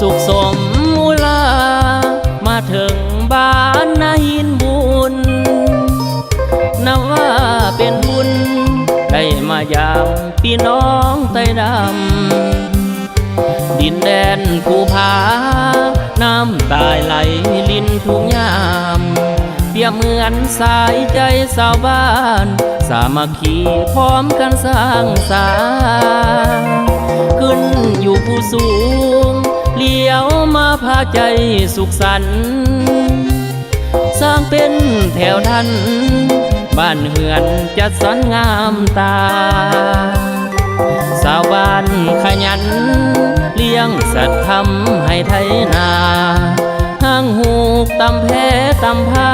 ສຸກສົມອຸລາ ມາເຖິງບ້ານນາຫີນບຸນ ນັບວ່າເປັນບຸນ ໄດ້ມາຢາມພີ່ນ້ອງໄຕ້ດຳ ດິນແດນພູຜາ ນ້ຳຕາໄຫຼລິນທຸກຍາມ ປຽບເໝືອນສາຍໃຈຊາວບ້ານ ສາມັກຄີພ້ອມກັນສ້າງສາ ຂຶ້ນຢູ່ພູສູງ ລ້ຽວມາພາໃຈສຸກສັນ ສ້າງເປັນແຖວທັນ ບ້ານເຮືອນຈັດສັນງາມຕາ ຊາວບ້ານຂະຫຍັນລ້ຽງສັດທຳໄຮ່ໄຖນາ ຫາງຫູກຕຳແພຕຳພາ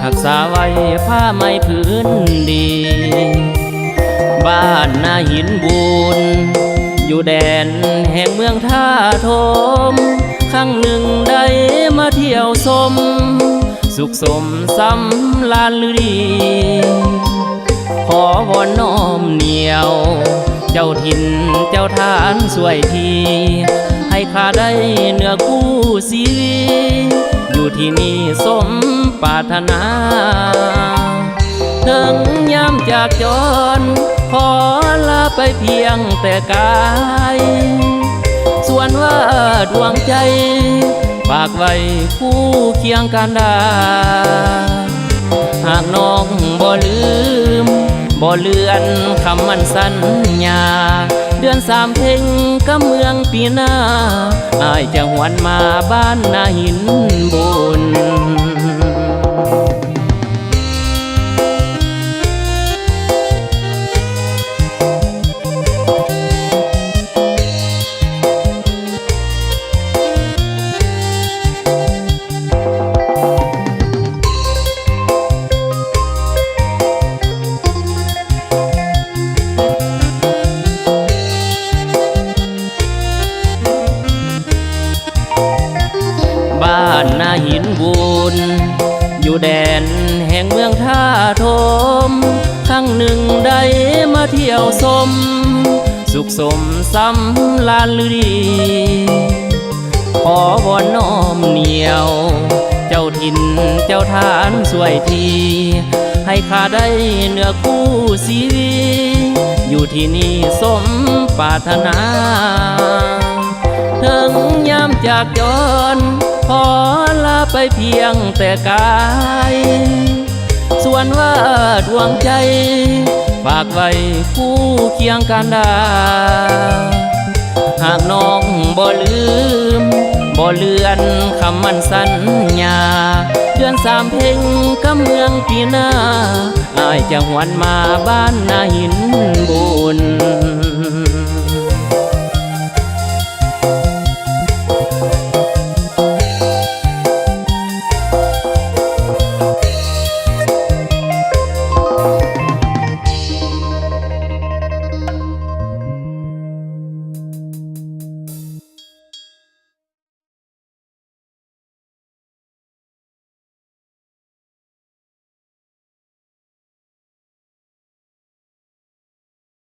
ຮັກສາໄວ້ຜ້າໄໝພື້ນດີ ບ້ານນາຫີນບຸນ ຢູ່ແດນແຫ່ງເມືອງທ່າໂທມ ຄັ້ງໜຶ່ງໄດ້ມາທ່ຽວຊົມ ສຸກສົມສຳລານລືດີ ຂໍວອນນ້ອມໜຽວ ເຈົ້າຖິ່ນເຈົ້າຖານຊ່ວຍທີ ໃຫ້ຂ້າໄດ້ເນື້ອຄູ່ຊີວີ ຢູ່ທີ່ນີ້ສົມປາດຖະໜາ ເຖິງຍາມຈາກຈອນ ຂໍລາໄປພຽງແຕ່ກາຍ ສ່ວນວ່າດວງໃຈ ຝາກໄວ້ຄູ່ຄຽງກັນດາ ຫາກນ້ອງບໍ່ລືມ ບໍ່ເລື່ອນຄຳໝັ້ນສັນຍາ ເດືອນສາມເພັງກຳເມືອງປີໜ້າ ອ້າຍຈະຫວນມາບ້ານນາຫີນບຸນ. ບ້ານນາຫີນບຸນ ຢູ່ແດນແຫ່ງເມືອງທ່າໂທມ ຄັ້ງໜຶ່ງໄດ້ມາທ່ຽວຊົມ ສຸກສົມສຳລານລືດີ ຂໍວອນນ້ອມໜຽວ ເຈົ້າຖິ່ນເຈົ້າຖານຊ່ວຍທີ ໃຫ້ຂ້າໄດ້ເນື້ອຄູ່ຊີວີ ຢູ່ທີ່ນີ້ສົມປາດຖະໜາ ເຖິງຍາມຈາກຈອນ ຂໍລາໄປພຽງແຕ່ກາຍ ສ່ວນວ່າດວງໃຈ ຝາກໄວ້ຄູ່ຄຽງກັນດາ ຫາກນ້ອງບໍ່ລືມ ບໍ່ເລື່ອນຄຳໝັ້ນສັນຍາ ເດືອນສາມເພັງກຳເມືອງປີໜ້າ ອ້າຍຈະຫວນມາບ້ານນາຫີນບຸນ.